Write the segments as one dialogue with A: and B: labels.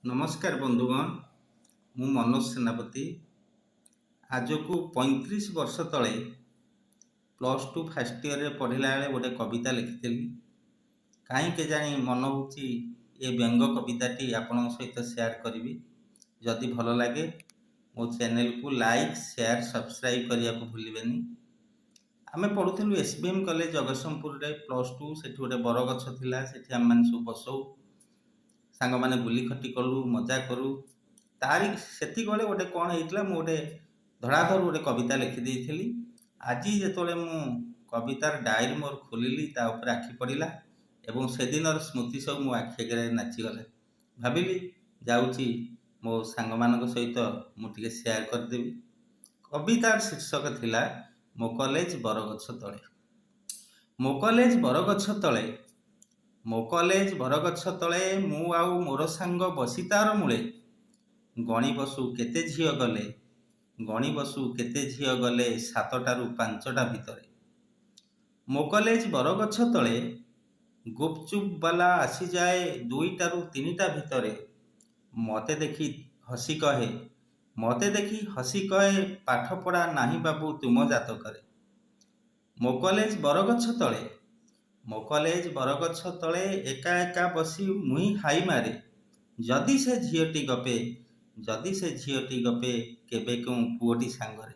A: ନମସ୍କାର ବନ୍ଧୁଗଣ, ମୁଁ ମନୋଜ ସେନାପତି। ଆଜକୁ 35 ବର୍ଷ ତଳେ ପ୍ଲସ୍ ଟୁ ଫାର୍ଷ୍ଟ ଇୟର୍ରେ ପଢ଼ିଲା ବେଳେ ଗୋଟେ କବିତା ଲେଖିଥିଲି। କାହିଁ କେଜାଣି ମନ ହେଉଛି ଏ ବ୍ୟଙ୍ଗ କବିତାଟି ଆପଣଙ୍କ ସହିତ ସେୟାର କରିବି। ଯଦି ଭଲ ଲାଗେ, ମୋ ଚ୍ୟାନେଲକୁ ଲାଇକ୍, ସେୟାର, ସବସ୍କ୍ରାଇବ୍ କରିବାକୁ ଭୁଲିବେନି। ଆମେ ପଢ଼ୁଥିଲୁ ଏସ୍ ବି ଏମ୍ କଲେଜ, ଜଗତସିଂହପୁରରେ, ପ୍ଲସ୍ ଟୁ। ସେଠି ଗୋଟେ ବରଗଛ ଥିଲା। ସେଠି ଆମେମାନେ ସବୁ ବସଉ, ସାଙ୍ଗମାନେ ଗୁଲି ଖଟି କଲୁ, ମଜା କରୁ। ତାରି ସେତିକିବେଳେ ଗୋଟେ କ'ଣ ହେଇଥିଲା, ମୁଁ ଗୋଟେ ଧଡ଼ାଧଡ଼ ଗୋଟେ କବିତା ଲେଖିଦେଇଥିଲି। ଆଜି ଯେତେବେଳେ ମୁଁ କବିତାର ଡାଏରୀ ମୋର ଖୋଲିଲି, ତା ଉପରେ ଆଖି ପଡ଼ିଲା ଏବଂ ସେଦିନର ସ୍ମୃତି ସବୁ ମୋ ଆଖି ଆଗରେ ନାଚିଗଲା। ଭାବିଲି, ଯାଉଛି ମୋ ସାଙ୍ଗମାନଙ୍କ ସହିତ ମୁଁ ଟିକେ ସେୟାର କରିଦେବି। କବିତାର ଶୀର୍ଷକ ଥିଲା "ମୋ କଲେଜ ବରଗଛ ତଳେ"। ମୋ କଲେଜ ବରଗଛ ତଳେ, ମୋ କଲେଜ ବରଗଛ ତଳେ, ମୁଁ ଆଉ ମୋର ସାଙ୍ଗ ବସି ତାର ମୂଳେ। ଗଣି ବସୁ କେତେ ଝିଅ ଗଲେ, ଗଣି ବସୁ କେତେ ଝିଅ ଗଲେ 7ଟାରୁ 5ଟା ଭିତରେ। ମୋ କଲେଜ ବରଗଛ ତଳେ ଗୁପଚୁପ୍ ବାଲା ଆସିଯାଏ 2ଟାରୁ 3ଟା ଭିତରେ। ମତେ ଦେଖି ହସି କହେ, ମତେ ଦେଖି ହସି କହେ, "ପାଠପଢ଼ା ନାହିଁ ବାବୁ ତୁମ ଜାତକରେ।" ମୋ କଲେଜ ବରଗଛ ତଳେ, ମୋ କଲେଜ ବରଗଛ ତଳେ ଏକା ଏକା ବସି ମୁହିଁ ହାଇ ମାରେ, ଯଦି ସେ ଝିଅଟି ଗପେ, ଯଦି ସେ ଝିଅଟି ଗପେ କେବେ କେଉଁ ପୁଅଟି ସାଙ୍ଗରେ।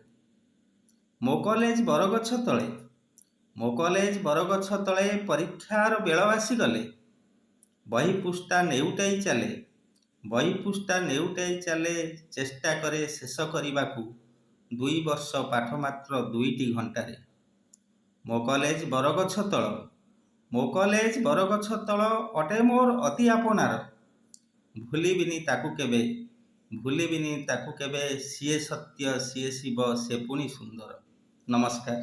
A: ମୋ କଲେଜ ବରଗଛ ତଳେ, ମୋ କଲେଜ ବରଗଛ ତଳେ ପରୀକ୍ଷାର ବେଳ ଆସିଗଲେ ବହି ପୃଷ୍ଠା ନେଉଟାଇ ଚାଲେ, ବହି ପୃଷ୍ଠା ନେଉଟାଇ ଚାଲେ, ଚେଷ୍ଟା କରେ ଶେଷ କରିବାକୁ 2 ବର୍ଷ ପାଠ ମାତ୍ର 2ଟି ଘଣ୍ଟାରେ। ମୋ କଲେଜ ବରଗଛ ତଳ, ମୋ କଲେଜ ବରଗଛ ତଳ ଅଟେ ମୋର ଅତି ଆପଣାର। ଭୁଲିବିନି ତାକୁ କେବେ, ଭୁଲିବିନି ତାକୁ କେବେ। ସିଏ ସତ୍ୟ, ସିଏ ଶିବ, ସେ ପୁଣି ସୁନ୍ଦର। ନମସ୍କାର।